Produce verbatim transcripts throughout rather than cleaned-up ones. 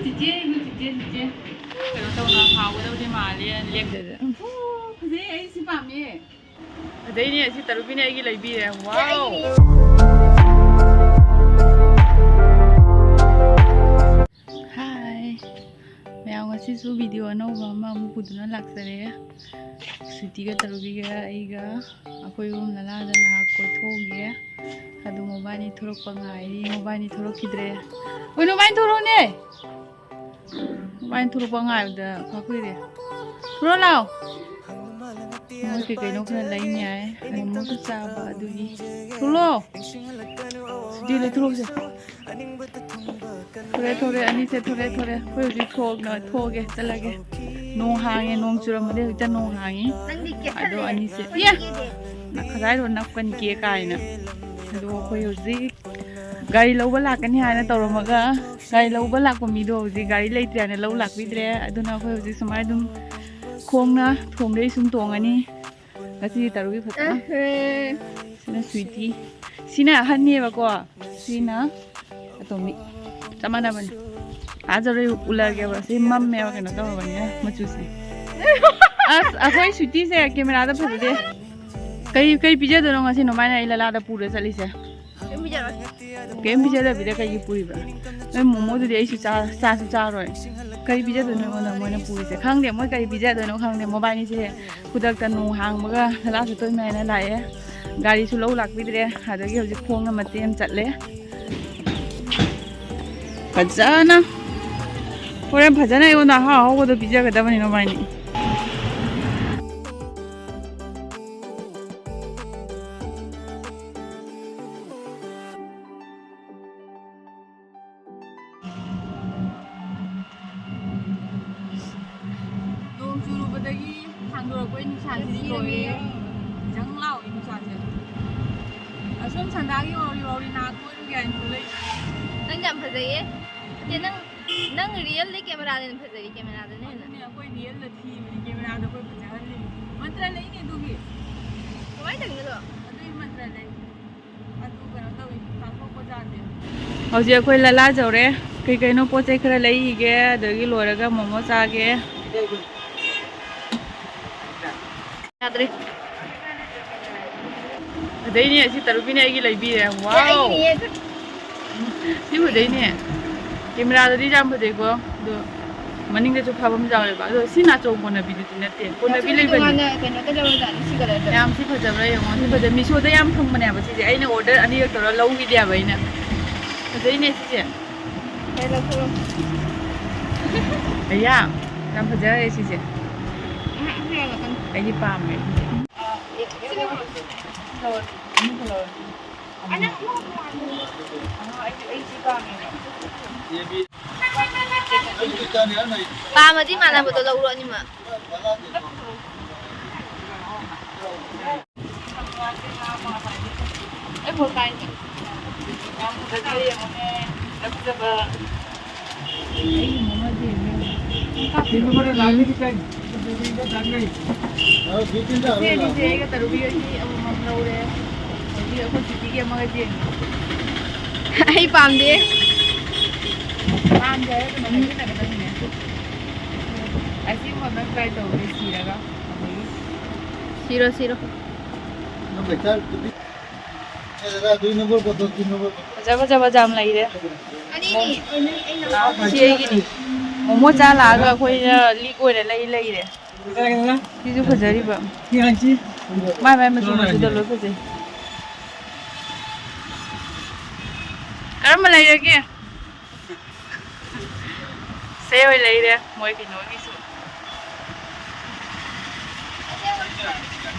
ꯆꯤꯆꯦ, ꯆꯤꯆꯦ, ꯆꯤꯆꯦ꯫ ꯀꯩꯅꯣ ꯇꯧꯅ ꯍꯥꯎꯒꯗꯕꯗꯤ ꯃꯥꯜꯂꯦ, ꯂꯦꯞꯇꯗ꯫ ꯑꯣ, ꯐꯖꯩ, ꯑꯩ ꯁꯤ ꯄꯥꯝꯃꯦ꯫ ꯐꯖꯩꯅꯦ, ꯁꯤ ꯇꯔꯨꯕꯤꯅ ꯑꯩꯒꯤ ꯂꯩꯕꯤꯔꯦ꯫ ꯋꯥꯎ! ꯍꯥꯏ꯫ ꯃꯌꯥꯝ, ꯉꯁꯤꯁꯨ video ꯑꯅꯧꯕ ꯑꯃ ꯑꯃꯨꯛ ꯄꯨꯗꯨꯅ ꯂꯥꯛꯆꯔꯦ꯫ ꯁ꯭ꯋꯤꯇꯤꯒ ꯇꯔꯨꯕꯤꯒ ꯑꯩꯒ ꯑꯩꯈꯣꯏ ꯑꯍꯨꯝ ꯅꯂꯥꯗ ꯉꯥꯏꯍꯥꯛ ꯀꯣꯏꯊꯣꯛꯎꯒꯦ꯫ ꯑꯗꯨ ꯃꯕꯥꯅꯤ ꯊꯣꯔꯛꯄ ꯉꯥꯏꯔꯤ꯫ ꯃꯕꯥꯅꯤ ꯊꯣꯔꯛꯈꯤꯗ꯭ꯔꯦ꯫ ꯍꯣꯏ, ꯃꯕꯥꯅꯤ ꯊꯣꯔꯛꯑꯣꯅꯦ꯫ ꯃꯕꯥꯅꯤ ꯊꯣꯔꯛꯄ ꯉꯥꯏꯕꯗ ꯐꯥ ꯀꯨꯏꯔꯦ꯫ ꯊꯣꯔꯛꯑꯣ ꯂꯥꯎ꯫ ꯃꯣꯏ ꯀꯩ ꯀꯩꯅꯣ ꯈꯔ ꯂꯩꯅꯤ ꯍꯥꯏ꯫ ꯃꯣꯃꯣꯁꯨ ꯆꯥꯕ ꯑꯗꯨꯒꯤ꯫ ꯊꯣꯛꯂꯛꯑꯣ꯫ ꯁꯤꯗꯤ ꯂꯩꯊꯣꯛꯂꯛꯑꯣꯁꯦ꯫ ꯊꯣꯔꯛꯑꯦ, ꯊꯣꯔꯛꯑꯦ, ꯑꯅꯤꯁꯦ ꯊꯣꯔꯛꯑꯦ, ꯊꯣꯔꯛꯑꯦ꯫ ꯑꯩꯈꯣꯏ ꯍꯧꯖꯤꯛ ꯊꯣꯛꯅ ꯊꯣꯛꯑꯒꯦ, ꯆꯠꯂꯒꯦ꯫ ꯅꯣꯡ ꯍꯥꯡꯉꯦ, ꯅꯣꯡ ꯆꯨꯔꯝꯕꯗꯩ ꯍꯧꯖꯤꯛꯇ ꯅꯣꯡ ꯍꯥꯡꯉꯤ꯫ ꯅꯪꯗꯤ ꯑꯗꯣ ꯀꯦꯁꯜꯂꯦ꯫ ꯑꯅꯤꯁꯦ, ꯑꯩꯈꯣꯏꯗꯤ ꯏꯌꯥ! ꯀꯦꯗꯦ꯫ ꯅ-, ꯀꯗꯥꯏꯗꯣ ꯅꯞꯀꯅꯤ ꯀꯦ ꯀꯥꯏꯅ꯫ ꯑꯗꯣ ꯑꯩꯈꯣꯏ ꯍꯧꯖꯤꯛ ꯒꯥꯔꯤ ꯂꯧꯕ ꯂꯥꯛꯀꯅꯤ ꯍꯥꯏꯅ ꯇꯧꯔꯝꯃꯒ, ꯒꯥꯔꯤ ꯂꯧꯕ ꯂꯥꯛꯄ ꯃꯤꯗꯣ ꯍꯧꯖꯤꯛ ꯒꯥꯔꯤ ꯂꯩꯇ꯭ꯔꯦ ꯍꯥꯏꯅ ꯂꯧ ꯂꯥꯛꯄꯤꯗ꯭ꯔꯦ꯫ ꯑꯗꯨꯅ ꯑꯩꯈꯣꯏ ꯍꯧꯖꯤꯛ ꯁꯨꯃꯥꯏꯅ ꯑꯗꯨꯝ ꯈꯣꯡꯅ ꯊꯣꯡꯗꯩ ꯁꯨꯝ ꯇꯣꯡꯉꯅꯤ꯫ ꯉꯁꯤꯗꯤ ꯇꯔꯨꯒꯤ ꯐꯖꯅ꯫ ꯑꯍꯦ꯫ ꯁꯤꯅ ꯁ꯭ꯋꯤꯇꯤ꯫ ꯁꯤꯅ ꯑꯍꯟꯅꯦꯕꯀꯣ꯫ ꯁꯤꯅ ꯑꯇꯣꯝꯕꯤ꯫ ꯆꯞ ꯃꯥꯟꯅꯕꯅꯤ꯫ ꯑꯥ ꯖꯔꯣꯏ ꯎꯠꯂꯛꯑꯒꯦꯕ꯫ ꯁꯤ ꯃꯝꯃꯦꯕ ꯀꯩꯅꯣ ꯇꯧꯔꯕꯅꯤꯅ ꯃꯆꯨꯁꯦ꯫ ꯑꯁ, ꯑꯩꯈꯣꯏ ꯁ꯭ꯋꯤꯇꯤꯁꯦ ꯀꯦꯃꯦꯔꯥꯗ ꯐꯖꯗꯦ꯫ ꯀꯩ, ꯀꯩ ꯄꯤꯖꯗꯣꯏꯅꯣ ꯉꯁꯤ ꯅꯣꯃꯥꯏꯅ ꯑꯩ ꯂꯂꯥꯗ ꯄꯨꯔ ꯆꯠꯂꯤꯁꯦ? ꯀꯩꯝ ꯄꯤꯖꯔꯣꯏ꯫ ꯀꯩꯝ ꯄꯤꯖꯗꯕꯤꯗ ꯀꯩꯒꯤ ꯄꯨꯔꯤꯕ? ꯅꯣꯏ ꯃꯣꯃꯣꯗꯨꯗꯤ ꯑꯩꯁꯨ ꯆꯥ-, ꯆꯥꯁꯨ ꯆꯥꯔꯣꯏ꯫ ꯀꯔꯤ ꯄꯤꯖꯗꯣꯏꯅꯣ ꯑꯩꯉꯣꯟꯗ ꯃꯣꯏꯅ ꯄꯨꯔꯤꯁꯦ? ꯈꯪꯗꯦ, ꯃꯣꯏ ꯀꯔꯤ ꯄꯤꯖꯗꯣꯏꯅꯣ ꯈꯪꯗꯦ꯫ ꯃꯣꯕꯥꯏꯅꯤꯁꯦ ꯈꯨꯗꯛꯇ ꯅꯣꯡ ꯍꯥꯡꯕꯒ ꯅꯂꯥ ꯆꯠꯇꯣꯏꯅꯦ ꯍꯥꯏꯅ ꯂꯥꯛꯑꯦ꯫ ꯒꯥꯔꯤꯁꯨ ꯂꯧ ꯂꯥꯛꯄꯤꯗ꯭ꯔꯦ꯫ ꯑꯗꯒꯤ ꯍꯧꯖꯤꯛ ꯈꯣꯡꯅ ꯃꯇꯦꯛ ꯑꯃ ꯆꯠꯂꯦ꯫ ꯐꯖꯅ, ꯍꯣꯔꯦꯟ ꯐꯖꯅ ꯑꯩꯉꯣꯟꯗ ꯑꯍꯥꯎ ꯑꯍꯥꯎꯕꯗꯣ ꯄꯤꯖꯒꯗꯕꯅꯤ ꯃꯕꯥꯏꯅꯤ꯫ ꯅꯣꯡ ꯆꯨꯔꯨꯕꯗꯒꯤ ꯊꯥꯡꯗꯣꯔꯛꯄꯩ ꯅꯨꯡꯁꯥꯁꯤꯗꯤ ꯂꯣꯏꯔꯦ꯫ ꯖꯪ ꯂꯥꯎꯏ ꯅꯨꯡꯁꯥꯁꯦ꯫ ꯑꯁꯣꯝ ꯁꯟꯗꯥꯒꯤ ꯋꯥꯎꯔꯤ ꯋꯥꯎꯔꯤ ꯅꯥ ꯀꯣꯏꯔꯨꯒꯦ ꯍꯥꯏꯅ ꯊꯣꯛꯂꯛꯏ꯫ ꯅꯪ ꯌꯥꯝ ꯐꯖꯩꯌꯦ꯫ ꯅꯠꯇꯦ, ꯅꯪ, ꯅꯪ ꯔꯤꯌꯦꯜꯗꯤ ꯀꯦꯃꯦꯔꯥꯗꯅ ꯐꯖꯔꯤ, ꯀꯦꯃꯦꯔꯥꯗꯅ ꯍꯦꯟꯅ꯫ ꯑꯗꯨꯅꯦ, ꯑꯩꯈꯣꯏ ꯔꯤꯌꯦꯜꯗ ꯊꯤꯕꯅꯤ, ꯀꯦꯃꯦꯔꯥꯗ ꯑꯩꯈꯣꯏ ꯐꯖꯍꯜꯂꯤꯅꯤ꯫ ꯃꯟꯇ꯭ꯔ ꯂꯩꯅꯦ ꯑꯗꯨꯒꯤ꯫ ꯀꯃꯥꯏꯅ ꯇꯧꯔꯤꯅꯣ ꯑꯗꯣ? ꯑꯗꯨꯒꯤ ꯃꯟꯇ꯭ꯔ ꯂꯩ꯫ ꯑꯗꯨ ꯀꯩꯅꯣ ꯇꯧꯏ, ꯇꯥꯊꯣꯛꯄ ꯌꯥꯗꯦ꯫ ꯍꯧꯖꯤꯛ ꯑꯩꯈꯣꯏ ꯂꯂꯥ ꯌꯧꯔꯦ꯫ ꯀꯩ ꯀꯩꯅꯣ ꯄꯣꯠ ꯆꯩ ꯈꯔ ꯂꯩꯈꯤꯒꯦ, ꯑꯗꯒꯤ ꯂꯣꯏꯔꯒ ꯃꯣꯃꯣ ꯆꯥꯒꯦ꯫ ꯌꯥꯗ꯭ꯔꯦ꯫ ꯐꯖꯩꯅꯦ, ꯑꯁꯤ ꯇꯔꯨꯕꯤꯅ ꯑꯩꯒꯤ ꯂꯩꯕꯤꯔꯦ꯫ ꯋꯥꯎ! ꯁꯤ ꯐꯖꯩꯅꯦ꯫ ꯀꯦꯃꯦꯔꯥꯗꯗꯤ ꯌꯥꯝ ꯐꯖꯩꯀꯣ, ꯑꯗꯣ ꯃꯅꯤꯡꯗꯁꯨ ꯐꯕ ꯑꯃ ꯌꯥꯎꯋꯦꯕ꯫ ꯑꯗꯣ ꯁꯤ ꯅꯥꯆꯣꯡ ꯀꯣꯟꯅꯕꯤꯗꯨꯗꯤ ꯅꯠꯇꯦ, ꯀꯣꯟꯅꯕꯤ ꯂꯩꯕꯅꯤ꯫ ꯇꯣꯉꯥꯟꯅ ꯀꯩꯅꯣ ꯀꯩꯗꯧꯔꯖꯥꯠꯅꯤ ꯁꯤ ꯀꯂꯔꯗ? ꯌꯥꯝ ꯊꯤ ꯐꯖꯕ꯭ꯔꯥ ꯌꯦꯡꯉꯣ, ꯊꯤ ꯐꯖꯩ꯫ ꯃꯤꯁꯣꯗ ꯌꯥꯝ ꯐꯪꯕꯅꯦꯕ ꯁꯤꯁꯦ, ꯑꯩꯅ ꯑꯣꯔꯗꯔ ꯑꯅꯤꯔꯛ ꯇꯧꯔ ꯂꯧꯈꯤꯗꯦꯕ ꯑꯩꯅ꯫ ꯐꯖꯩꯅꯦ ꯁꯤꯁꯦ꯫ ꯀꯩ ꯂꯧꯊꯣꯛꯑꯣ꯫ ꯑꯌꯥ, ꯌꯥꯝ ꯐꯖꯈ꯭ꯔꯦ ꯁꯤꯁꯦ꯫ ꯑꯩꯗꯤ ꯄꯥꯝꯃꯦ꯫ ꯄꯥꯝꯃꯗꯤ ꯃꯥꯟꯅꯕꯗꯣ ꯂꯧꯔꯣ ꯑꯅꯤꯃꯛ꯫ ꯁꯤ ꯑꯅꯤꯁꯦ ꯑꯩꯒ ꯇꯔꯨꯕꯤꯒꯒꯤ ꯑꯃꯃꯝ ꯂꯧꯔꯦ꯫ ꯑꯗꯒꯤ ꯑꯩꯈꯣꯏ ꯁꯤꯇꯤꯒꯤ ꯑꯃꯒ ꯌꯦꯡꯉꯦ꯫ ꯑꯩ ꯄꯥꯝꯗꯦ꯫ ꯄꯥꯝꯗꯦ ꯍꯥꯏꯔꯒꯅ ꯍꯥꯏꯖꯤꯟꯅꯒꯗꯕꯅꯦ꯫ ꯑꯁꯤꯒꯨꯝꯕ ꯑꯃ ꯇ꯭ꯔꯥꯏ ꯇꯧꯔꯦ ꯁꯤꯔꯒ꯫ ꯑꯗꯒꯤ ꯁꯤꯔꯣ, ꯁꯤꯔꯣ꯫ ꯐꯖ ꯐꯖꯕ ꯌꯥꯝ ꯂꯩꯔꯦ꯫ ꯁꯤ ꯑꯩꯒꯤꯅꯤ꯫ ꯃꯣꯃꯣ ꯆꯥ ꯂꯥꯛꯑꯒ ꯑꯩꯈꯣꯏꯅ ꯂꯤꯛ ꯑꯣꯏꯅ ꯂꯩ ꯂꯩꯔꯦ꯫ ꯁꯤꯁꯨ ꯐꯖꯔꯤꯕ꯫ ꯃꯥꯏ ꯃꯥꯏ ꯃꯆꯨ ꯃꯆꯨꯗ ꯂꯣꯏ ꯐꯖꯩ꯫ ꯀꯔꯝꯕ ꯂꯩꯔꯒꯦ? ꯁꯦ ꯍꯣꯏ ꯂꯩꯔꯦ ꯃꯣꯏ ꯀꯩꯅꯣꯒꯤꯁꯨ꯫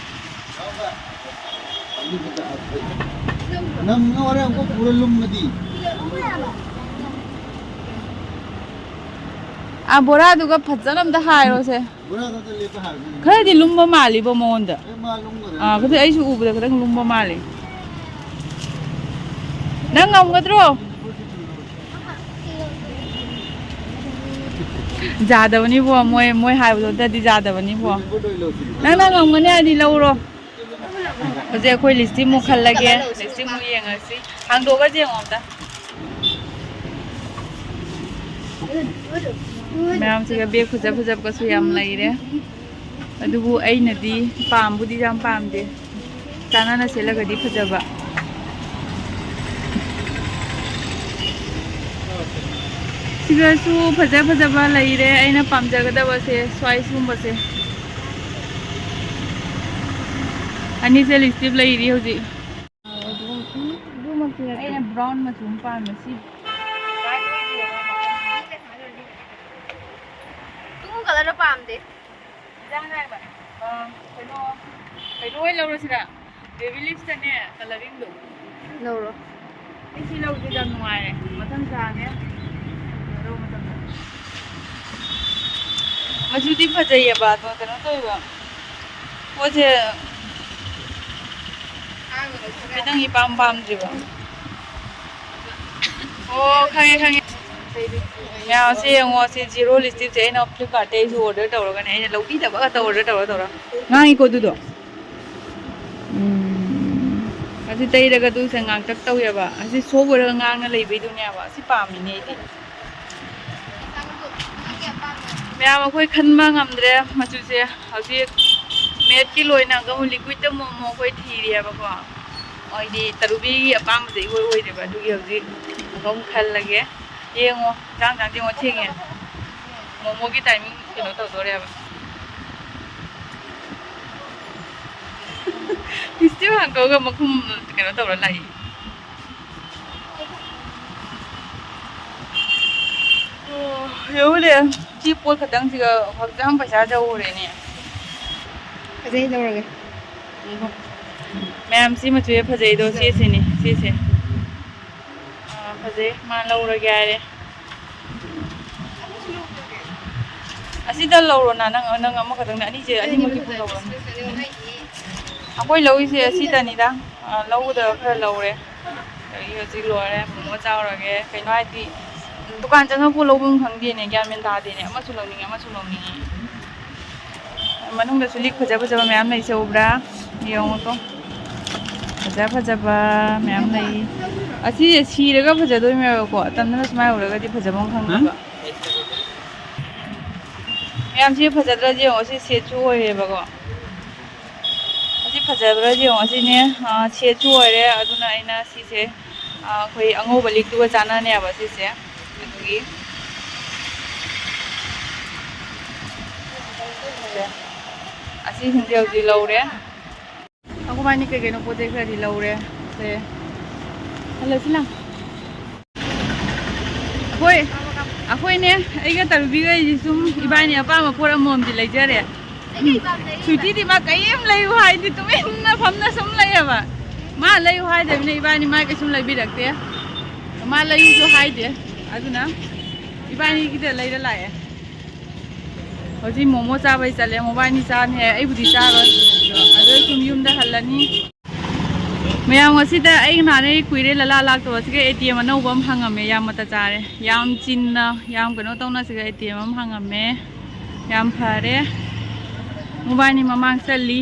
ꯅꯪꯅ ꯍꯣꯔꯦꯟ ꯑꯃꯨꯛꯀ ꯄꯨꯔ ꯂꯨꯝꯃꯗꯤ꯫ ꯑꯥ, ꯕꯣꯔꯥꯗꯨꯒ ꯐꯖꯅ ꯑꯝꯇ ꯍꯥꯏꯔꯣꯁꯦ꯫ ꯕꯣꯔꯥꯗꯣ ꯑꯝꯇ ꯂꯦꯞꯄ ꯍꯥꯏꯔꯣ꯫ ꯈꯔꯗꯤ ꯂꯨꯝꯕ ꯃꯥꯜꯂꯤꯕꯣ ꯃꯉꯣꯟꯗ꯫ ꯑꯦ, ꯃꯥ ꯂꯨꯝꯒꯗ꯭ꯔꯥ? ꯑꯥ, ꯈꯔꯗꯤ ꯑꯩꯁꯨ ꯎꯕꯗ ꯈꯤꯇꯪ ꯂꯨꯝꯕ ꯃꯥꯜꯂꯤ꯫ ꯅꯪ ꯉꯝꯒꯗ꯭ꯔꯣ? ꯌꯥꯗꯕꯅꯤꯕꯣ, ꯃꯣꯏ, ꯃꯣꯏ ꯍꯥꯏꯕꯗꯣ ꯑꯝꯇꯗꯤ ꯌꯥꯗꯕꯅꯤꯕꯣ꯫ ꯅꯪꯅ ꯉꯝꯒꯅꯤ ꯍꯥꯏꯗꯤ ꯂꯧꯔꯣ꯫ ꯍꯧꯖꯤꯛ ꯑꯩꯈꯣꯏ ꯂꯤꯁꯇꯤꯛꯃꯨꯛ ꯈꯜꯂꯒꯦ, ꯂꯤꯁꯇꯤꯛꯃꯨꯛ ꯌꯦꯡꯉꯁꯤ꯫ ꯍꯥꯡꯗꯣꯛꯑꯒ ꯌꯦꯡꯉꯣ ꯑꯝꯇ꯫ ꯃꯌꯥꯝꯁꯤꯒ ꯕꯦꯒ ꯐꯖ ꯐꯖꯕꯒꯁꯨ ꯌꯥꯝ ꯂꯩꯔꯦ꯫ ꯑꯗꯨꯕꯨ ꯑꯩꯅꯗꯤ ꯄꯥꯝꯕꯨꯗꯤ ꯌꯥꯝ ꯄꯥꯝꯗꯦ꯫ ꯆꯥꯟꯅꯅ ꯁꯦꯠꯂꯒꯗꯤ ꯐꯖꯕ꯫ ꯁꯤꯗꯁꯨ ꯐꯖ ꯐꯖꯕ ꯂꯩꯔꯦ꯫ ꯑꯩꯅ ꯄꯥꯝꯖꯒꯗꯕꯁꯦ ꯁ꯭ꯋꯥꯏ ꯁꯤꯒꯨꯝꯕꯁꯦ꯫ ꯑꯅꯤꯁꯦ ꯂꯤꯁꯇꯤꯞ ꯂꯩꯔꯤ ꯍꯧꯖꯤꯛ꯫ ꯑꯩꯅ ꯕ꯭ꯔꯥꯎꯟ ꯃꯆꯨ ꯑꯃ ꯄꯥꯝꯃꯦ꯫ ꯁꯤ ꯇꯨ ꯀꯂꯔ ꯄꯥꯝꯗꯦ꯫ ꯏꯟꯖꯥꯡ ꯍꯥꯏꯕ꯫ ꯑ, ꯀꯩꯅꯣ, ꯀꯩꯅꯣ ꯑꯣꯏꯅ ꯂꯧꯔꯁꯤꯔ? ꯕꯦꯕꯤ ꯂꯤꯞꯁꯇꯅꯦ, ꯀꯂꯔꯤꯡꯗꯣ꯫ ꯂꯧꯔꯣ꯫ ꯑꯩ ꯁꯤ ꯂꯧꯁꯤ ꯌꯥꯝ ꯅꯨꯡꯉꯥꯏꯔꯦ꯫ ꯃꯊꯪ ꯊꯥꯅꯦ꯫ ꯂꯧ ꯃꯇꯝꯗ꯫ ꯃꯆꯨꯗꯤ ꯐꯖꯩꯌꯦꯕ, ꯑꯗꯣ ꯀꯩꯅꯣ ꯇꯧꯋꯦꯕ꯫ ꯄꯣꯠꯁꯦ ꯈꯤꯇꯪ ꯏꯄꯥꯝ ꯄꯥꯝꯗ꯭ꯔꯤꯕ꯫ ꯑꯣ, ꯈꯪꯉꯦ, ꯈꯪꯉꯦ꯫ ꯃꯌꯥꯝ ꯁꯤ ꯌꯦꯡꯉꯣ, ꯁꯤ ꯖꯤꯔꯣ ꯂꯤꯁꯇꯤꯞꯁꯦ ꯑꯩꯅ ꯐ꯭ꯂꯤꯞꯀꯥꯔꯠꯇꯩꯁꯨ ꯑꯣꯔꯗꯔ ꯇꯧꯔꯒꯅꯦ, ꯑꯩꯅ ꯂꯧꯕꯤꯗꯕ ꯉꯥꯛꯇ ꯑꯣꯔꯗꯔ ꯇꯧꯔ ꯇꯧꯔ꯫ ꯉꯥꯡꯉꯤꯀꯣ ꯑꯗꯨꯗꯣ? ꯎꯝ꯫ ꯑꯁꯤ ꯇꯩꯔꯒ ꯑꯗꯨꯁꯦ ꯉꯥꯡꯇꯛ ꯇꯧꯋꯦꯕ꯫ ꯑꯁꯤ ꯁꯣꯞ ꯑꯣꯏꯔꯒ ꯉꯥꯡꯅ ꯂꯩꯕꯩꯗꯨꯅꯦꯕ꯫ ꯑꯁꯤ ꯄꯥꯝꯃꯤꯅꯦ ꯑꯩꯗꯤ꯫ ꯃꯌꯥꯝ ꯑꯩꯈꯣꯏ ꯈꯟꯕ ꯉꯝꯗ꯭ꯔꯦ ꯃꯆꯨꯁꯦ꯫ ꯍꯧꯖꯤꯛ ꯃꯦꯠꯀꯤ ꯂꯣꯏꯅ ꯑꯃꯨꯛ ꯂꯤꯀ꯭ꯋꯤꯠꯇ ꯑꯃꯨꯛ ꯑꯃꯨꯛ ꯑꯩꯈꯣꯏ ꯊꯤꯔꯤꯑꯕꯀꯣ꯫ ꯍꯥꯏꯗꯤ ꯇꯔꯨꯕꯤꯒꯤ ꯑꯄꯥꯝꯕꯁꯦ ꯏꯑꯣꯏ ꯑꯣꯏꯗꯦꯕ꯫ ꯑꯗꯨꯒꯤ ꯍꯧꯖꯤꯛ ꯑꯃꯨꯛ ꯈꯜꯂꯒꯦ꯫ ꯌꯦꯡꯉꯣ, ꯏꯟꯖꯥꯡ ꯆꯥꯡꯗꯤ ꯑꯃꯨꯛ ꯊꯦꯡꯉꯦ꯫ ꯃꯣꯃꯣꯒꯤ ꯇꯥꯏꯃꯤꯡ ꯀꯩꯅꯣ ꯇꯧꯗꯣꯔꯦꯕ꯫ ꯂꯤꯁꯇꯤꯞ ꯍꯥꯡꯗꯣꯛꯑꯒ ꯃꯈꯨꯝ ꯀꯩꯅꯣ ꯇꯧꯔ ꯂꯥꯛꯏ꯫ ꯑꯣ, ꯌꯦꯡꯉꯨꯅꯦ, ꯁꯤ ꯄꯣꯠ ꯈꯛꯇꯪꯁꯤꯒ ꯍꯛꯆꯥꯡ ꯄꯩꯁꯥ ꯆꯧꯔꯦꯅꯦ꯫ ꯐꯖꯩ, ꯂꯧꯔꯒꯦ꯫ ꯃꯌꯥꯝ ꯁꯤ ꯃꯆꯨꯁꯦ ꯐꯖꯩꯗꯣ, ꯁꯤꯁꯤꯅꯤ, ꯁꯤꯁꯦ꯫ ꯑꯥ, ꯐꯖꯩ, ꯃꯥ ꯂꯧꯔꯒꯦ ꯍꯥꯏꯔꯦ꯫ ꯑꯁꯤꯗ ꯂꯧꯔꯣꯅ, ꯅꯪ, ꯅꯪ ꯑꯃꯈꯛꯇꯪꯅꯦ, ꯑꯅꯤꯁꯦ, ꯑꯅꯤꯃꯛꯀꯤ ꯄꯨꯂꯞ ꯂꯧꯔꯣ꯫ ꯑꯩꯈꯣꯏ ꯂꯧꯔꯤꯁꯦ ꯑꯁꯤꯗꯅꯤꯗ, ꯑꯥ, ꯂꯧꯒꯗꯕ ꯈꯔ ꯂꯧꯔꯦ꯫ ꯑꯗꯒꯤ ꯍꯧꯖꯤꯛ ꯂꯣꯏꯔꯦ, ꯃꯣꯃꯣ ꯆꯥꯎꯔꯒꯦ꯫ ꯀꯩꯅꯣ ꯍꯥꯏꯗꯤ, ꯗꯨꯀꯥꯟ ꯆꯪꯉꯛꯄ ꯂꯧꯐꯝ ꯈꯪꯗꯦꯅꯦ, ꯒ꯭ꯌꯥꯟ ꯃꯦꯟ ꯇꯥꯗꯦꯅꯦ, ꯑꯃꯁꯨ ꯂꯧꯅꯤꯡꯉꯦ, ꯑꯃꯁꯨ ꯂꯧꯅꯤꯡꯉꯦ꯫ ꯃꯅꯨꯡꯗꯁꯨ ꯂꯤꯛ ꯐꯖ ꯐꯖꯕ ꯃꯌꯥꯝ ꯂꯩꯁꯦ ꯎꯕ꯭ꯔꯥ? ꯌꯦꯡꯉꯨꯀꯣ꯫ ꯐꯖ ꯐꯖꯕ ꯃꯌꯥꯝ ꯂꯩ꯫ ꯑꯁꯤꯁꯦ ꯁꯤꯔꯒ ꯐꯖꯗꯣꯏꯅꯦꯕꯀꯣ, ꯑꯇꯝꯅꯅ ꯁꯨꯃꯥꯏꯅ ꯎꯔꯒꯗꯤ ꯐꯖꯕ ꯑꯃ ꯈꯪꯗꯕ꯫ ꯃꯌꯥꯝꯁꯤ ꯐꯖꯗ꯭ꯔꯗꯤ ꯌꯦꯡꯉꯣ, ꯁꯤ ꯁꯦꯠꯁꯨ ꯑꯣꯏꯔꯦꯕꯀꯣ꯫ ꯑꯁꯤ ꯐꯖꯕ꯭ꯔꯥ ꯌꯦꯡꯉꯣ, ꯁꯤꯅꯦ꯫ ꯑꯥ, ꯁꯦꯠꯁꯨ ꯑꯣꯏꯔꯦ, ꯑꯗꯨꯅ ꯑꯩꯅ ꯁꯤꯁꯦ, ꯑꯥ, ꯑꯩꯈꯣꯏ ꯑꯉꯧꯕ ꯂꯤꯛꯇꯨꯒ ꯆꯥꯟꯅꯅꯦꯕ ꯁꯤꯁꯦ꯫ ꯑꯗꯨꯒꯤ ꯑꯁꯤꯁꯤꯡꯁꯦ ꯍꯧꯖꯤꯛ ꯂꯧꯔꯦ꯫ ꯑꯩꯈꯣꯏꯕꯥꯅꯤ ꯀꯩ ꯀꯩꯅꯣ ꯄꯣꯠ ꯆꯩ ꯈꯔꯗꯤ ꯂꯧꯔꯦ꯫ ꯁꯦ꯫ ꯍꯜꯂꯁꯤ ꯂꯥꯎ꯫ ꯑꯩꯈꯣꯏ, ꯑꯩꯈꯣꯏꯅꯦ, ꯑꯩꯒ ꯇꯔꯨꯕꯤꯒ ꯑꯩꯁꯤ ꯁꯨꯝ ꯏꯕꯥꯅꯤ ꯑꯄꯥꯝꯕ ꯄꯣꯠ ꯑꯃꯃꯝꯗꯤ ꯂꯩꯖꯔꯦ꯫ ꯁ꯭ꯋꯤꯇꯤꯗꯤ ꯃꯥ ꯀꯔꯤꯝ ꯂꯩꯌꯨ ꯍꯥꯏꯗꯤ ꯇꯨꯃꯤꯟꯅ ꯐꯝꯅ ꯁꯨꯝ ꯂꯩꯌꯦꯕ꯫ ꯃꯥ ꯂꯩꯌꯨ ꯍꯥꯏꯗꯕꯅꯤꯅ ꯏꯕꯥꯅꯤ ꯃꯥ ꯀꯩꯁꯨꯝ ꯂꯩꯕꯤꯔꯛꯇꯦ꯫ ꯃꯥ ꯂꯩꯌꯨꯁꯨ ꯍꯥꯏꯗꯦ꯫ ꯑꯗꯨꯅ ꯏꯕꯥꯅꯤꯒꯤꯗ ꯂꯩꯔ ꯂꯥꯛꯑꯦ꯫ ꯍꯧꯖꯤꯛ ꯃꯣꯃꯣ ꯆꯥꯕꯩ ꯆꯠꯂꯦ꯫ ꯃꯣꯕꯥꯏꯅꯤ ꯆꯥꯅꯤ ꯍꯥꯏ, ꯑꯩꯕꯨꯗꯤ ꯆꯥꯔꯣꯏ꯫ ꯑꯗꯣ ꯁꯨꯝ ꯌꯨꯝꯗ ꯍꯜꯂꯅꯤ꯫ ꯃꯌꯥꯝ, ꯉꯁꯤꯗ ꯑꯩ ꯅꯍꯥꯟ ꯑꯩ ꯀꯨꯏꯔꯦ ꯂꯂꯥ ꯂꯥꯛꯇꯕ꯫ ꯁꯤꯒ ꯑꯦ ꯇꯤ ꯑꯦꯝ ꯑꯅꯧꯕ ꯑꯃ ꯍꯥꯡꯉꯝꯃꯦ꯫ ꯌꯥꯝ ꯃꯇ ꯆꯥꯔꯦ, ꯌꯥꯝ ꯆꯤꯟꯅ, ꯌꯥꯝ ꯀꯩꯅꯣ ꯇꯧꯅ ꯁꯤꯒ ꯑꯦ ꯇꯤ ꯑꯦꯝ ꯑꯃ ꯍꯥꯡꯉꯝꯃꯦ꯫ ꯌꯥꯝ ꯐꯔꯦ꯫ ꯃꯣꯕꯥꯏꯅꯤ ꯃꯃꯥꯡ ꯆꯠꯂꯤ꯫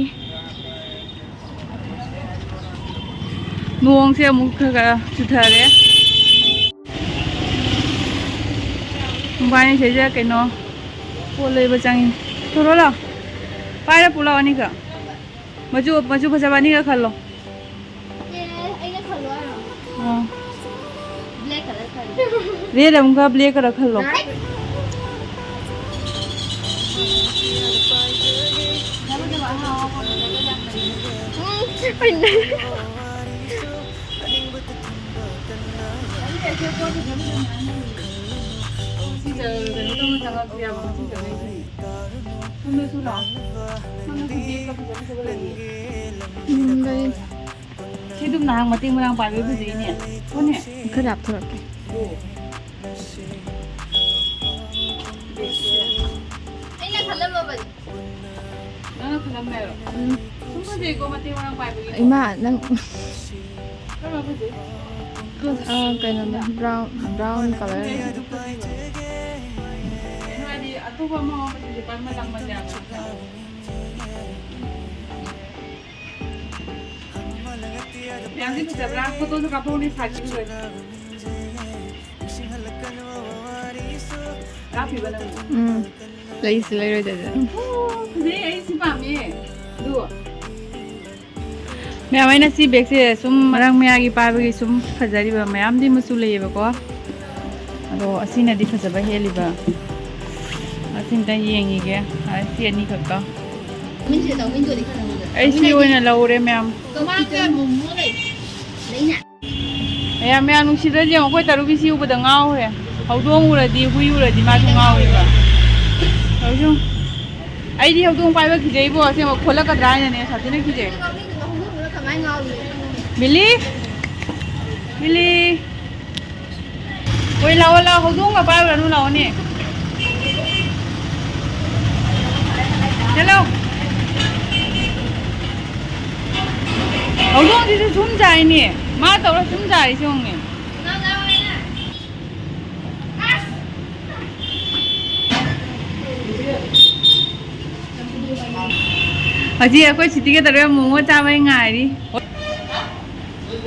ꯅꯣꯡꯁꯦ ꯑꯃꯨꯛ ꯈꯔ ꯈꯔ ꯆꯨꯊꯔꯦ꯫ ꯃꯣꯕꯥꯏꯅꯤ ꯁꯤꯗ ꯀꯩꯅꯣ ꯄꯣꯠ ꯂꯩꯕ ꯆꯪꯉꯤ꯫ ꯊꯣꯔꯣ ꯂꯥꯎ꯫ ꯄꯥꯏꯔ ꯄꯨ ꯂꯥꯎ ꯑꯅꯤꯈꯛ꯫ ꯃꯆꯨ, ꯃꯆꯨ ꯐꯖꯕ ꯑꯅꯤꯒ ꯈꯜꯂꯣ꯫ ꯑꯦ, ꯑꯩꯅ ꯈꯜꯂꯣ ꯍꯥꯏꯔꯣ? ꯑꯥ꯫ Black color ꯈꯜꯂꯣ꯫ Red ꯑꯃꯒ black ꯈꯔ ꯈꯜꯂꯣ꯫ ꯎꯝ, ꯑꯩꯅ ꯁꯤꯗ ꯀꯩꯅꯣ ꯇꯧꯅ ꯆꯪꯉꯛꯇꯦꯕ ꯉꯁꯤ ꯆꯪꯉꯛꯏꯁꯤꯅꯦ꯫ ꯁꯣꯝꯗꯁꯨ ꯂꯥꯛꯑꯣ꯫ ꯁꯣꯝꯗꯁꯨ blackꯇ ꯐꯖ ꯐꯖꯕ ꯂꯩꯌꯦ꯫ ꯎꯝ, ꯂꯩ꯫ ꯁꯤ ꯑꯗꯨꯝ ꯅꯍꯥꯟ ꯃꯇꯦꯛ ꯃꯔꯥꯡ ꯄꯥꯏꯕ ꯐꯖꯩꯅꯦ꯫ ꯍꯣꯏꯅꯦ꯫ ꯈꯔ ꯂꯥꯞꯊꯣꯔꯛꯀꯦ꯫ ꯑꯩꯅ ꯈꯜꯂꯝꯃꯕꯅꯤ꯫ ꯅꯪꯅ ꯈꯜꯂꯝꯃꯦꯕ? ꯎꯝ꯫ ꯁꯨꯝ ꯐꯖꯩꯀꯣ ꯃꯇꯦꯛ ꯃꯔꯥꯡ ꯄꯥꯏꯕꯒꯤ꯫ ꯏꯃꯥ, ꯅꯪ ꯀꯔꯝꯕ ꯐꯖꯩ? ꯑ, ꯀꯩꯅꯣꯗꯣ, brown, brown color꯫ ꯀꯩꯅꯣ ꯍꯥꯏꯗꯤ ꯑꯇꯣꯞꯄ ꯑꯃ ꯑꯃ ꯐꯖꯩ, ꯄꯟꯕ ꯂꯥꯡꯕ ꯌꯥꯕ꯫ ꯃꯌꯥꯝꯁꯤ ꯐꯖꯕ꯭ꯔꯥ? ꯐꯣꯇꯣꯁꯨ ꯀꯥꯞꯍꯧꯅꯤ, ꯁꯥꯈꯤꯕ ꯂꯣꯏꯔꯦ꯫ ꯀꯥꯞꯄꯤꯕ ꯅꯪ? ꯎꯝ꯫ ꯂꯩꯁꯨ ꯂꯩꯔꯣꯏꯗꯗꯅ꯫ ꯑꯣ, ꯐꯖꯩ, ꯑꯩ ꯁꯤ ꯄꯥꯝꯃꯦ꯫ ꯑꯗꯨ ꯃꯌꯥꯝ, ꯑꯩꯅ ꯁꯤ ꯕꯦꯒꯁꯦ ꯁꯨꯝ ꯃꯔꯥꯡ ꯃꯌꯥꯒꯤ ꯄꯥꯏꯕꯒꯤ ꯁꯨꯝ ꯐꯖꯔꯤꯕ ꯃꯌꯥꯝꯗꯤ ꯃꯆꯨ ꯂꯩꯌꯦꯕꯀꯣ꯫ ꯑꯗꯣ ꯑꯁꯤꯅꯗꯤ ꯐꯖꯕ ꯍꯦꯜꯂꯤꯕ꯫ ꯑꯁꯤꯝꯇ ꯌꯦꯡꯉꯤꯒꯦ꯫ ꯑꯁꯤ ꯑꯅꯤꯈꯛꯀ꯫ ꯃꯤꯡꯁꯦ ꯇꯧ, ꯃꯤꯡꯗꯨꯗꯤ ꯈꯔ ꯍꯪꯉꯨꯗ꯫ ꯑꯩ ꯁꯤ ꯑꯣꯏꯅ ꯂꯧꯔꯦ ꯃꯌꯥꯝ꯫ ꯀꯃꯥꯡꯒ ꯃꯣꯃꯣ ꯂꯩ꯫ ꯂꯩꯅ꯫ ꯃꯌꯥꯝ, ꯃꯌꯥꯝ ꯅꯨꯡꯁꯤꯗ꯭ꯔꯗꯤ ꯌꯦꯡꯉꯣ, ꯑꯩꯈꯣꯏ ꯇꯔꯨꯕꯤꯁꯤ ꯎꯕꯗ ꯉꯥꯎꯔꯦ꯫ ꯍꯧꯗꯣꯡ ꯎꯔꯗꯤ ꯍꯨꯏ ꯎꯔꯗꯤ ꯃꯥꯁꯨ ꯉꯥꯎꯔꯦꯕ꯫ ꯇꯧꯔꯤꯁꯤ ꯌꯦꯡꯉꯣ꯫ ꯑꯩꯗꯤ ꯍꯧꯗꯣꯡ ꯄꯥꯏꯕ ꯀꯤꯖꯩꯕꯣ, ꯑꯁꯦꯡꯕ ꯈꯣꯠꯂꯛꯀꯗ꯭ꯔꯥ ꯍꯥꯏꯅꯅꯦ ꯁꯥꯊꯤꯅ ꯀꯤꯖꯩ꯫ ꯃꯤꯂꯤ! ꯃꯤꯂꯤ! ꯍꯣꯏ, ꯂꯥꯛꯑꯣ, ꯂꯥꯛꯑꯣ, ꯍꯧꯗꯣꯡꯒ ꯄꯥꯏꯔꯨꯔꯅꯨ, ꯂꯥꯛꯑꯣꯅꯦ꯫ ꯆꯠꯂꯣ꯫ ꯍꯧꯗꯣꯡꯁꯤꯁꯨ ꯁꯨꯝ ꯆꯥꯏꯅꯦ꯫ ꯃꯥ ꯇꯧꯔ ꯁꯨꯝ ꯆꯥꯏꯁꯦ ꯌꯦꯡꯉꯨꯅꯦ꯫ ꯍꯧꯖꯤꯛ ꯑꯩꯈꯣꯏ ꯁꯤꯇꯤꯒ ꯇꯧꯔꯒ ꯃꯣꯃꯣ ꯆꯥꯕꯩ ꯉꯥꯏꯔꯤ꯫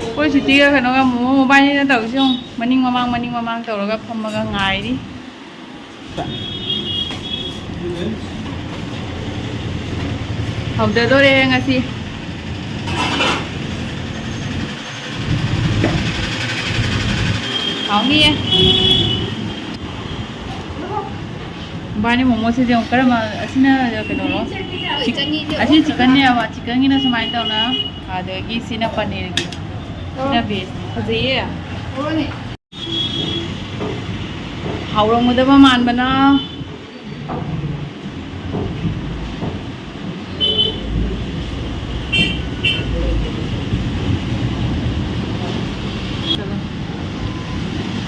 ꯑꯩꯈꯣꯏ ꯁꯤꯇꯤꯒ ꯀꯩꯅꯣꯒ ꯃꯣꯃꯣ ꯃꯕꯥꯅꯤꯅ ꯇꯧꯔꯤꯁꯦ ꯌꯦꯡꯉꯨ꯫ ꯃꯅꯤꯡ ꯃꯃꯥꯡ, ꯃꯅꯤꯡ ꯃꯃꯥꯡ ꯇꯧꯔꯒ ꯐꯝꯃꯒ ꯉꯥꯏꯔꯤ꯫ ꯍꯧꯗꯗꯣꯔꯦ ꯉꯁꯤ꯫ ꯍꯥꯎꯅꯤꯌꯦ꯫ ꯃꯕꯥꯅꯤ ꯃꯣꯃꯣꯁꯤꯗꯤ ꯑꯃꯨꯛ ꯀꯔꯝꯕ, ꯑꯁꯤꯅ ꯀꯩꯅꯣꯔꯣ? ꯆꯤꯛ-, ꯑꯁꯤ ꯆꯤꯛꯀꯟꯅꯦꯕ, ꯆꯤꯛꯀꯟꯒꯤꯅ ꯁꯨꯃꯥꯏꯅ ꯇꯧꯅ, ꯑꯗꯒꯤ ꯁꯤꯅ ꯄꯅꯤꯔꯒꯤ, ꯁꯤꯅ ꯚꯦꯖꯅꯤ꯫ ꯐꯖꯩꯌꯦ꯫ ꯍꯥꯎꯔꯝꯒꯗꯕ ꯃꯥꯟꯕꯅ꯫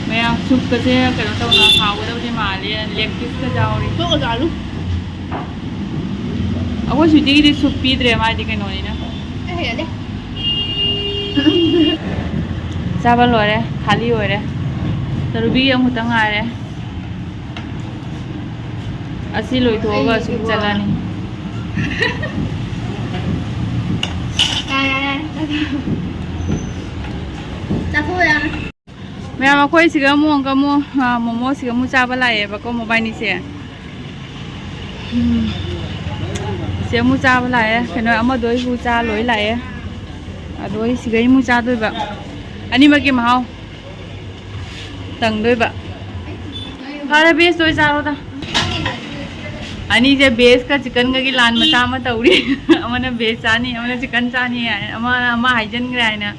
ꯃꯌꯥꯝ ꯁꯨꯞꯀꯁꯦ ꯀꯩꯅꯣ ꯇꯧꯅ ꯍꯥꯎꯒꯗꯕꯗꯤ ꯃꯥꯜꯂꯦ꯫ ꯂꯦꯒ ꯄꯤꯁꯀ ꯌꯥꯎꯔꯤ꯫ ꯇꯣꯛꯑꯣ, ꯆꯥꯔꯨ꯫ ꯑꯩꯈꯣꯏ ꯁ꯭ꯋꯤꯇꯤꯒꯤꯗꯤ ꯁꯨꯞ ꯄꯤꯗ꯭ꯔꯦ, ꯃꯥꯗꯤ ꯀꯩꯅꯣꯅꯤꯅ꯫ ꯑꯩ ꯍꯩꯅꯗꯦ꯫ ꯆꯥꯕ ꯂꯣꯏꯔꯦ, ꯈꯥꯂꯤ ꯑꯣꯏꯔꯦ꯫ ꯇꯔꯨꯕꯤ ꯑꯃꯨꯛꯇ ꯉꯥꯏꯔꯦ꯫ ꯑꯁꯤ ꯂꯣꯏꯊꯣꯛꯑꯒ ꯑꯩ ꯑꯁꯨꯝ ꯏꯕꯣ꯫ ꯆꯠꯂꯅꯤ꯫ ꯌꯥꯔꯦ, ꯌꯥꯔꯦ, ꯌꯥꯔꯦ꯫ ꯆꯥꯊꯣꯛꯑꯣ ꯌꯥꯔꯦ꯫ ꯃꯌꯥꯝ, ꯑꯩꯈꯣꯏ ꯁꯤꯒ ꯑꯃꯨꯛ ꯑꯃꯨꯛ, ꯑ, ꯃꯣꯃꯣ ꯁꯤꯒ ꯑꯃꯨꯛ ꯆꯥꯕ ꯂꯥꯛꯑꯦꯕꯀꯣ, ꯃꯣꯕꯥꯏꯅꯤꯁꯦ꯫ ꯎꯝ꯫ ꯁꯤ ꯑꯃꯨꯛ ꯆꯥꯕ ꯂꯥꯛꯑꯦ꯫ ꯀꯩꯅꯣ, ꯑꯃꯗꯣ ꯑꯩꯕꯨ ꯆꯥ ꯂꯣꯏ ꯂꯥꯛꯑꯦ꯫ ꯑꯗꯣ ꯑꯩ ꯁꯤꯒ ꯑꯃꯨꯛ ꯆꯥꯗꯣꯏꯕ꯫ ꯑꯅꯤꯃꯛꯀꯤ ꯃꯍꯥꯎ ꯇꯪꯗꯣꯏꯕ꯫ ꯐꯔꯦ, ꯕꯦꯁꯇ ꯑꯣꯏ ꯆꯥꯔꯣꯗ꯫ ꯑꯅꯤꯁꯦ ꯕꯦꯁꯀ ꯆꯤꯛꯀꯟꯒꯒꯤ ꯂꯥꯟ ꯃꯆꯥ ꯑꯃ ꯇꯧꯔꯤ꯫ ꯑꯃꯅ ꯕꯦꯁ ꯆꯥꯅꯤ, ꯑꯃꯅ ꯆꯤꯛꯀꯟ ꯆꯥꯅꯤ ꯍꯥꯏ, ꯑꯃꯅ ꯑꯃ ꯍꯥꯏꯖꯟꯈ꯭ꯔꯦ ꯍꯥꯏꯅ꯫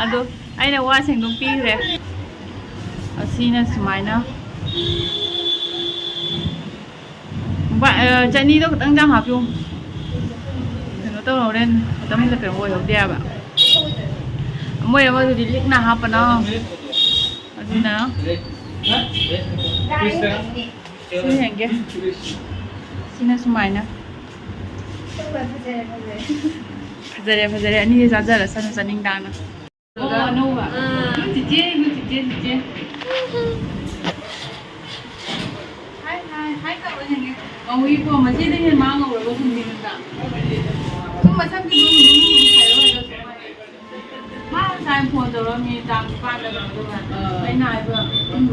ꯑꯗꯣ ꯑꯩꯅ ꯋꯥ ꯁꯦꯡꯗꯣꯛꯄꯤꯈ꯭ꯔꯦ꯫ ꯑꯁꯤꯅ ꯁꯨꯃꯥꯏꯅ꯫ ꯕ-, ꯑ, ꯆꯠꯅꯤꯗꯣ ꯈꯤꯇꯪ ꯌꯥꯝ ꯍꯥꯞꯄꯤꯌꯨ꯫ ꯀꯩꯅꯣ ꯇꯧꯔꯦ, ꯍꯣꯔꯦꯟ ꯈꯤꯇꯪ ꯀꯩꯅꯣ ꯑꯣꯏꯍꯧꯗꯦ ꯍꯥꯏꯕ꯫ ꯃꯣꯏ ꯑꯃꯗꯨꯗꯤ ꯂꯤꯛꯅ ꯍꯥꯞꯄꯅ꯫ ꯑꯗꯨꯅ ꯁꯤ ꯌꯦꯡꯒꯦ꯫ ꯁꯤꯅ ꯁꯨꯃꯥꯏꯅ꯫ ꯐꯖꯔꯦ, ꯐꯖꯔꯦ꯫ ꯑꯅꯤꯁꯦ ꯆꯥꯖꯔꯁꯅꯨ ꯆꯥꯅꯤꯡꯗꯥꯅ꯫ ꯑꯣ, ꯑꯅꯧꯕ꯫ ꯑꯥ꯫ ꯅꯣꯏ ꯆꯤꯆꯦ, ꯅꯣꯏ ꯆꯤꯆꯦ, ꯆꯤꯆꯦ꯫ ꯍꯥꯏ, ꯍꯥꯏ, ꯍꯥꯏ ꯇꯧꯔ ꯌꯦꯡꯒꯦ꯫ ꯉꯧꯏꯀꯣ, ꯃꯆꯦꯗꯩ ꯍꯦꯟꯅ ꯃꯥ ꯉꯧꯔꯒ ꯊꯝꯕꯤ ꯅꯠꯇ꯭ꯔꯥ? ꯁꯨꯝ ꯃꯁꯛꯇꯤ ꯑꯗꯨꯝ, ꯑꯗꯨꯝ ꯍꯥꯏꯔꯣ, ꯍꯥꯏꯔꯣ, ꯁꯨꯝ ꯍꯥꯏꯔꯣ꯫ ꯃꯥ ꯉꯁꯥꯏ ꯐꯣꯟ ꯇꯧꯔꯛꯑꯝꯃꯤ, ꯇꯥꯡ ꯅꯤꯄꯥꯟꯗ ꯀꯩꯅꯣ ꯇꯧꯕ꯫ ꯑꯥ꯫ ꯑꯩꯅ ꯍꯥꯏꯕ, ꯎꯝ,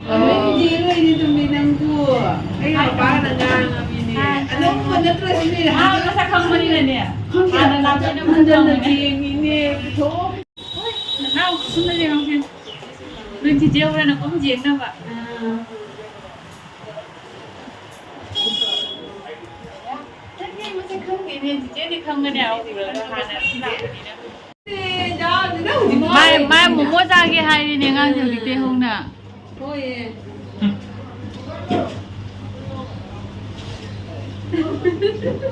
ꯂꯣꯏ ꯌꯦꯡꯉꯤꯅꯦ ꯇꯨꯃꯤ ꯅꯪꯕꯨ꯫ ꯑꯩ ꯃꯄꯥꯅ ꯉꯥꯡꯉꯝꯃꯤꯅꯦ꯫ ꯑꯅꯧꯕ ꯅꯠꯇ꯭ꯔꯁꯨꯅꯦ꯫ ꯃꯥ ꯃꯁꯛ ꯈꯪꯕꯅꯤꯅꯅꯦ꯫ ꯈꯪꯗꯦ꯫ ꯍꯥꯟꯅ ꯂꯥꯛꯄꯗ ꯃꯁꯛ ꯍꯟꯖꯟꯅ ꯈꯪꯕꯅꯦ꯫ ꯌꯦꯡꯉꯤꯅꯦ꯫ ꯄꯨꯊꯣꯛ꯫ ꯍꯣꯏ, ꯅꯅꯥꯎ ꯁꯨꯝꯅ ꯌꯦꯡꯉꯝꯁꯦ꯫ ꯅꯣꯏ ꯆꯤꯆꯦ ꯍꯣꯔꯦꯟ ꯑꯃꯨꯛ ꯌꯦꯡꯅꯕ꯫ ꯅꯪꯗꯤ ꯃꯁꯛ ꯈꯪꯗꯦꯅꯦ, ꯆꯤꯆꯦꯗꯤ ꯈꯪꯒꯅꯤ ꯍꯥꯏꯕ ꯎꯔꯒ ꯍꯥꯟꯅ ꯂꯥꯛꯄꯅꯤꯅ꯫ ꯃꯥꯏ, ꯃꯥꯏ ꯃꯣꯃꯣ ꯆꯥꯒꯦ ꯍꯥꯏꯔꯤꯅꯦ ꯑꯉꯥꯡꯁꯦ ꯍꯧꯖꯤꯛꯇꯩ ꯍꯧꯅ꯫ ꯍꯣꯏꯌꯦ꯫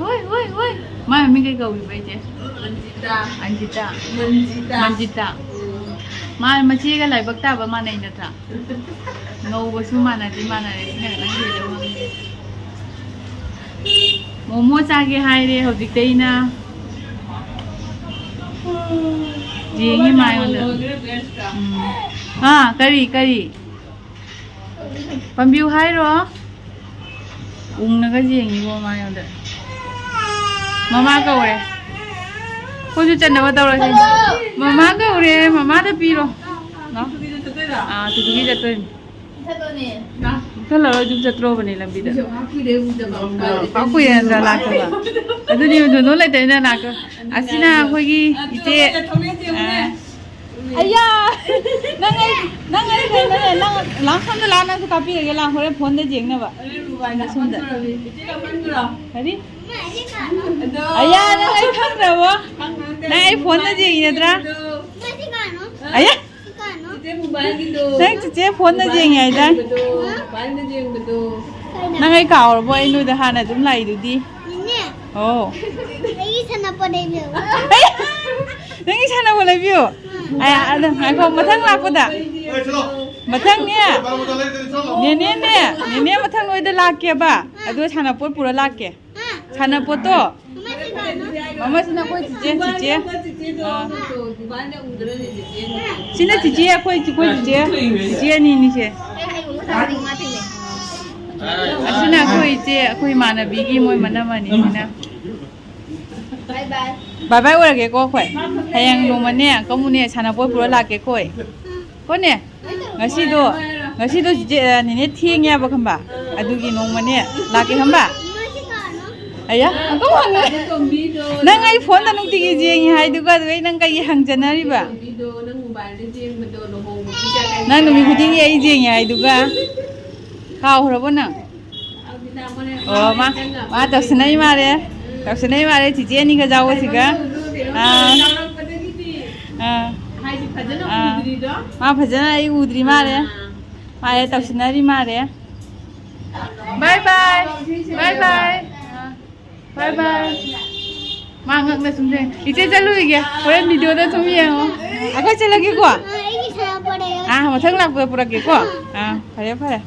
ꯍꯣꯏ, ꯍꯣꯏ, ꯍꯣꯏ꯫ ꯃꯥꯏ ꯃꯃꯤꯡ ꯀꯩ ꯀꯧꯏꯕ, ꯏꯆꯦ? ꯃꯟꯖꯤꯇꯥ꯫ ꯑꯟꯖꯤꯇꯥ꯫ ꯃꯟꯖꯤꯇꯥ꯫ ꯃꯟꯖꯤꯇꯥ꯫ ꯎꯝ꯫ ꯃꯥ ꯃꯆꯦꯒ ꯂꯥꯏꯕꯛ ꯇꯥꯕ ꯃꯥꯟꯅꯩ ꯅꯠꯇ꯭ꯔꯥ? ꯉꯧꯕꯁꯨ ꯃꯥꯟꯅꯗꯤ ꯃꯥꯟꯅꯔꯦ, ꯁꯤꯅ ꯈꯤꯇꯪ ꯍꯦꯜꯂꯦ ꯃꯉꯣꯟꯗ꯫ ꯃꯣꯃꯣ ꯆꯥꯒꯦ ꯍꯥꯏꯔꯦ ꯍꯧꯖꯤꯛꯇꯩꯅ꯫ ꯌꯦꯡꯉꯤ ꯃꯥ ꯑꯩꯉꯣꯟꯗ꯫ ꯎꯝ꯫ ꯑꯥ, ꯀꯔꯤ, ꯀꯔꯤ? ꯄꯥꯝꯕꯤꯌꯨ ꯍꯥꯏꯔꯣ? ꯎꯪꯅꯒ ꯌꯦꯡꯉꯤꯕꯣ ꯃꯥ ꯑꯩꯉꯣꯟꯗ꯫ ꯃꯃꯥ ꯀꯧꯔꯦ꯫ ꯑꯩꯈꯣꯏꯁꯨ ꯆꯠꯅꯕ ꯇꯧꯔꯁꯦ꯫ ꯃꯃꯥ ꯀꯧꯔꯦ, ꯃꯃꯥꯗ ꯄꯤꯔꯣ꯫ ꯂꯥꯎ꯫ ꯑꯥ, ꯇꯨꯇꯨꯒꯤ ꯆꯠꯇꯣꯏꯅꯤ꯫ ꯆꯠꯂꯔꯣꯏ, ꯑꯗꯨꯝ ꯆꯠꯇ꯭ꯔꯣꯕꯅꯦ ꯂꯝꯕꯤꯗ꯫ ꯄꯥꯛ ꯀꯨꯏꯔꯦ ꯅꯠꯇ꯭ꯔꯥ ꯂꯥꯛꯇꯕ? ꯑꯗꯨꯅꯤ, ꯅꯣꯅꯣ ꯂꯩꯇꯕꯅꯤꯅ ꯂꯥꯛꯇꯕ꯫ ꯑꯁꯤꯅ ꯑꯩꯈꯣꯏꯒꯤ ꯏꯆꯦ꯫ ꯑꯥ꯫ ꯑꯌꯥ! ꯅꯪ ꯑꯩ, ꯅꯪ ꯑꯩ ꯀꯩꯅꯣꯅꯦ, ꯅꯪ ꯂꯥꯡꯐꯝꯗ ꯂꯥꯛꯑꯣ, ꯅꯪꯁꯨ ꯀꯥꯞꯄꯤꯔꯒꯦ, ꯂꯥꯛꯑꯣ, ꯍꯣꯔꯦꯟ ꯐꯣꯟꯗ ꯌꯦꯡꯅꯕ꯫ ꯁꯣꯝꯗ꯫ ꯑꯌꯥ, ꯅꯪ ꯑꯩ ꯈꯪꯗ꯭ꯔꯕꯣ? ꯅꯪ ꯑꯩ ꯐꯣꯟꯗ ꯌꯦꯡꯉꯤ ꯅꯠꯇ꯭ꯔꯥ? ꯑꯌꯥ! ꯅꯪ ꯆꯤꯆꯦ ꯐꯣꯟꯗ ꯌꯦꯡꯉꯤ ꯍꯥꯏꯗꯥꯏ? ꯅꯪ ꯑꯩ ꯀꯥꯎꯔꯕꯣ? ꯑꯩ ꯅꯣꯏꯗ ꯍꯥꯟꯅ ꯑꯗꯨꯝ ꯂꯥꯛꯏꯗꯨꯗꯤ꯫ ꯅꯦꯅꯦ꯫ ꯑꯣ꯫ ꯑꯩꯒꯤ ꯁꯥꯟꯅꯄꯣꯠ ꯂꯩꯕꯤꯌꯨ꯫ ꯅꯪꯒꯤ ꯁꯥꯟꯅꯄꯣꯠ ꯂꯩꯕꯤꯌꯨ? ꯑꯌꯥ, ꯑꯗꯣ ꯉꯥꯏꯈꯣ, ꯃꯊꯪ ꯂꯥꯛꯄꯗ꯫ ꯃꯊꯪꯅꯦ꯫ ꯅꯦꯅꯦꯅꯦ, ꯅꯦꯅꯦ ꯃꯊꯪ ꯅꯣꯏꯗ ꯂꯥꯛꯀꯦꯕ꯫ ꯑꯗꯨꯒ ꯁꯥꯟꯅꯄꯣꯠ ꯄꯨꯔ ꯂꯥꯛꯀꯦ꯫ ꯁꯥꯟꯅꯄꯣꯠꯇꯣ꯫ ꯑꯃꯁꯤꯅ ꯑꯩꯈꯣꯏ ꯆꯤꯆꯦ, ꯆꯤꯆꯦ꯫ ꯑꯥ꯫ ꯁꯤꯅ ꯆꯤꯆꯦ, ꯑꯩꯈꯣꯏ, ꯑꯩꯈꯣꯏ ꯆꯤꯆꯦ꯫ ꯆꯤꯆꯦ ꯑꯅꯤꯅꯤꯁꯦ꯫ ꯑꯁꯤꯅ ꯑꯩꯈꯣꯏ ꯏꯆꯦ, ꯑꯩꯈꯣꯏ ꯏꯃꯥꯟꯅꯕꯤꯒꯤ ꯃꯣꯏ ꯃꯅꯝꯃꯅꯤꯁꯤꯅ꯫ ꯕꯥꯏ ꯕꯥꯏ ꯑꯣꯏꯔꯒꯦꯀꯣ ꯑꯩꯈꯣꯏ꯫ ꯍꯌꯦꯡ ꯅꯣꯡꯃꯅꯦ, ꯀꯃꯨꯅꯦ, ꯁꯥꯟꯅꯄꯣꯠ ꯄꯨꯔ ꯂꯥꯛꯀꯦꯀꯣ ꯑꯩ꯫ ꯀꯣꯅꯦ? ꯉꯁꯤꯗꯣ, ꯉꯁꯤꯗꯣ ꯆꯤꯆꯦ, ꯑ, ꯅꯦꯅꯦ ꯊꯦꯡꯉꯦꯕ ꯈꯪꯕ? ꯑꯗꯨꯒꯤ ꯅꯣꯡꯃꯅꯦ ꯂꯥꯛꯀꯦ ꯈꯪꯕ? ꯑꯌꯥ, ꯑꯗꯨꯝ ꯍꯪꯉꯦ꯫ ꯅꯪ ꯑꯩ ꯐꯣꯟꯗ ꯅꯨꯡꯇꯤꯒꯤ ꯌꯦꯡꯉꯤ ꯍꯥꯏꯗꯨꯒ, ꯑꯗꯨꯒ ꯑꯩ ꯅꯪ ꯀꯩꯒꯤ ꯍꯪꯖꯅꯔꯤꯕ? ꯅꯪ ꯅꯨꯃꯤꯠ ꯈꯨꯗꯤꯡꯒꯤ ꯑꯩ ꯌꯦꯡꯉꯤ ꯍꯥꯏꯗꯨꯒ꯫ ꯀꯥꯎꯈ꯭ꯔꯕꯣ ꯅꯪ? ꯑꯣ, ꯃꯥ, ꯃꯥ ꯇꯧꯁꯤꯟꯅꯩ ꯃꯥꯜꯂꯦ꯫ ꯇꯧꯁꯤꯟꯅꯩ ꯃꯥꯜꯂꯦ, ꯆꯤꯆꯦ ꯑꯅꯤꯒ ꯌꯥꯎꯕꯁꯤꯒ꯫ ꯑꯥ꯫ ꯑꯥ꯫ ꯑꯥ꯫ ꯃꯥ ꯐꯖꯅ ꯑꯩ ꯎꯗ꯭ꯔꯤ ꯃꯥꯜꯂꯦ꯫ ꯃꯥ ꯍꯦꯛ ꯇꯧꯁꯤꯟꯅꯔꯤ ꯃꯥꯜꯂꯦ꯫ ꯕꯥꯏ ꯕꯥꯏ꯫ ꯕꯥꯏ ꯕꯥꯏ꯫ ꯑꯥ꯫ ꯕꯥꯏ ꯕꯥꯏ꯫ ꯃꯥ ꯉꯛꯅ ꯁꯨꯝ ꯌꯦꯡ-, ꯏꯆꯦ ꯆꯠꯂꯨꯔꯤꯒꯦ꯫ ꯍꯣꯔꯦꯟ ꯚꯤꯗꯤꯑꯣꯗ ꯁꯨꯝ ꯌꯦꯡꯉꯣ꯫ ꯑꯩꯈꯣꯏ ꯆꯠꯂꯒꯦꯀꯣ꯫ ꯑꯥ, ꯃꯊꯪ ꯂꯥꯛꯄꯗ ꯄꯨꯔꯛꯀꯦꯀꯣ꯫ ꯑꯥ, ꯐꯔꯦ, ꯐꯔꯦ꯫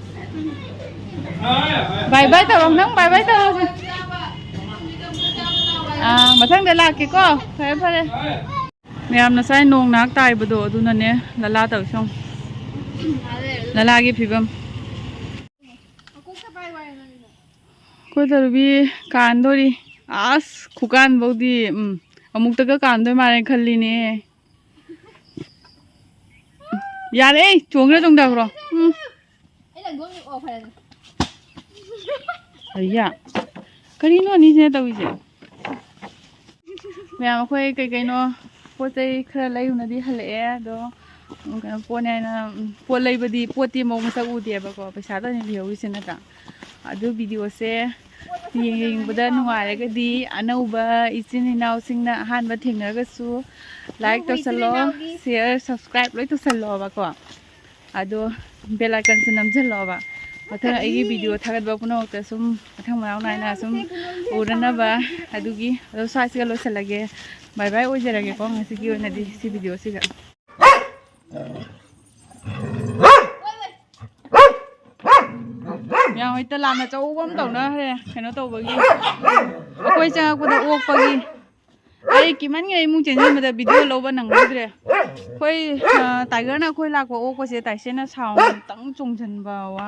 ꯕꯥꯏ ꯕꯥꯏ ꯇꯧꯔꯣ, ꯅꯪ ꯕꯥꯏ ꯕꯥꯏ ꯇꯧꯔꯣ꯫ ꯑꯥ, ꯃꯊꯪꯗ ꯂꯥꯛꯀꯦꯀꯣ꯫ ꯐꯔꯦ, ꯐꯔꯦ꯫ ꯃꯌꯥꯝꯅ ꯉꯁꯥꯏ ꯅꯣꯡ ꯅꯍꯥꯛ ꯇꯥꯏꯕꯗꯣ, ꯑꯗꯨꯅꯅꯦ ꯂꯂꯥ ꯇꯧꯔꯤꯁꯦ ꯌꯦꯡꯉꯣ꯫ ꯂꯂꯥꯒꯤ ꯐꯤꯕꯝ꯫ ꯑꯩꯈꯣꯏ ꯇꯔꯨꯕꯤ ꯀꯥꯟꯗꯣꯔꯤ꯫ ꯑꯁ, ꯈꯨꯀꯥꯟꯐꯧꯗꯤ, ꯎꯝ꯫ ꯑꯃꯨꯛꯇꯒ ꯀꯥꯝꯗꯣꯏ ꯃꯥꯜꯂꯦ ꯈꯜꯂꯤꯅꯦ꯫ ꯌꯥꯔꯦ, ꯆꯣꯡꯈ꯭ꯔ ꯆꯣꯡꯊꯈ꯭ꯔꯣ꯫ ꯎꯝ꯫ ꯑꯩ ꯂꯪꯒꯣ ꯑꯃꯨꯛ ꯑꯣ ꯐꯔꯦ꯫ ꯑꯩꯌꯥ꯫ ꯀꯔꯤꯅꯣ ꯑꯅꯤꯁꯤꯅ ꯇꯧꯔꯤꯁꯦ? ꯃꯌꯥꯝ ꯑꯩꯈꯣꯏ ꯀꯩ ꯀꯩꯅꯣ ꯄꯣꯠ ꯆꯩ ꯈꯔ ꯂꯩꯔꯨꯅꯗꯤ ꯍꯜꯂꯛꯑꯦ ꯑꯗꯣ, ꯎꯝ, ꯀꯩꯅꯣ ꯄꯣꯠꯅꯦ ꯍꯥꯏꯅ, ꯎꯝ, ꯄꯣꯠ ꯂꯩꯕꯗꯤ ꯄꯣꯠꯇꯤ ꯃꯑꯣꯡ ꯃꯁꯛ ꯎꯗꯦꯕꯀꯣ, ꯄꯩꯁꯥꯗꯅꯤ ꯂꯩꯍꯧꯔꯤꯁꯦ ꯅꯠꯇ꯭ꯔꯥ? ꯑꯗꯨ ꯚꯤꯗꯤꯑꯣꯁꯦ ꯌꯦꯡꯕꯗ ꯅꯨꯡꯉꯥꯏꯔꯒꯗꯤ ꯑꯅꯧꯕ ꯏꯆꯤꯟ ꯏꯅꯥꯎꯁꯤꯡꯅ ꯑꯍꯥꯟꯕ ꯊꯦꯡꯅꯔꯒꯁꯨ like ꯇꯧꯁꯜꯂꯣ, share, subscribe ꯂꯣꯏ ꯇꯧꯁꯜꯂꯣꯕꯀꯣ꯫ ꯑꯗꯣ bell iconꯁꯨ ꯅꯝꯁꯤꯜꯂꯣꯕ꯫ ꯃꯊꯪ ꯑꯩꯒꯤ ꯚꯤꯗꯤꯑꯣ ꯊꯥꯒꯠꯄ ꯄꯨꯝꯅꯃꯛꯇ ꯁꯨꯝ ꯃꯊꯪ ꯃꯅꯥꯎ ꯅꯥꯏꯅ ꯁꯨꯝ ꯎꯅꯅꯕ꯫ ꯑꯗꯨꯒꯤ ꯑꯗꯣ ꯁ꯭ꯋꯥꯏꯁꯤꯒ ꯂꯣꯏꯁꯤꯜꯂꯒꯦ꯫ Bye bye ꯑꯣꯏꯖꯔꯒꯦꯀꯣ ꯉꯁꯤꯒꯤ ꯑꯣꯏꯅꯗꯤ ꯁꯤ ꯚꯤꯗꯤꯑꯣꯁꯤꯒ꯫ ꯃꯌꯥꯝ ꯍꯣꯏ ꯇꯂꯥꯟ ꯑꯆꯧꯕ ꯑꯃ ꯇꯧꯅꯈ꯭ꯔꯦ ꯀꯩꯅꯣ ꯇꯧꯕꯒꯤ꯫ ꯑꯩꯈꯣꯏ ꯆꯪꯉꯛꯄꯗ ꯑꯣꯛꯄꯒꯤ꯫ ꯑꯩ ꯀꯤꯃꯟꯒ꯭ꯔꯦ ꯏꯃꯨꯡ ꯆꯦꯟꯁꯤꯟꯕꯗ ꯚꯤꯗꯤꯑꯣ ꯂꯧꯕ ꯅꯪꯍꯧꯗ꯭ꯔꯦ꯫ ꯑꯩꯈꯣꯏ, ꯑ, ꯇꯥꯏꯒꯔꯅ ꯑꯩꯈꯣꯏ ꯂꯥꯛꯄ ꯑꯣꯛꯄꯁꯦ ꯇꯥꯏꯁꯦꯟꯅ ꯁꯥꯎꯟ ꯑꯃꯨꯛꯇꯪ ꯆꯣꯡꯁꯤꯟꯕ ꯋꯥ꯫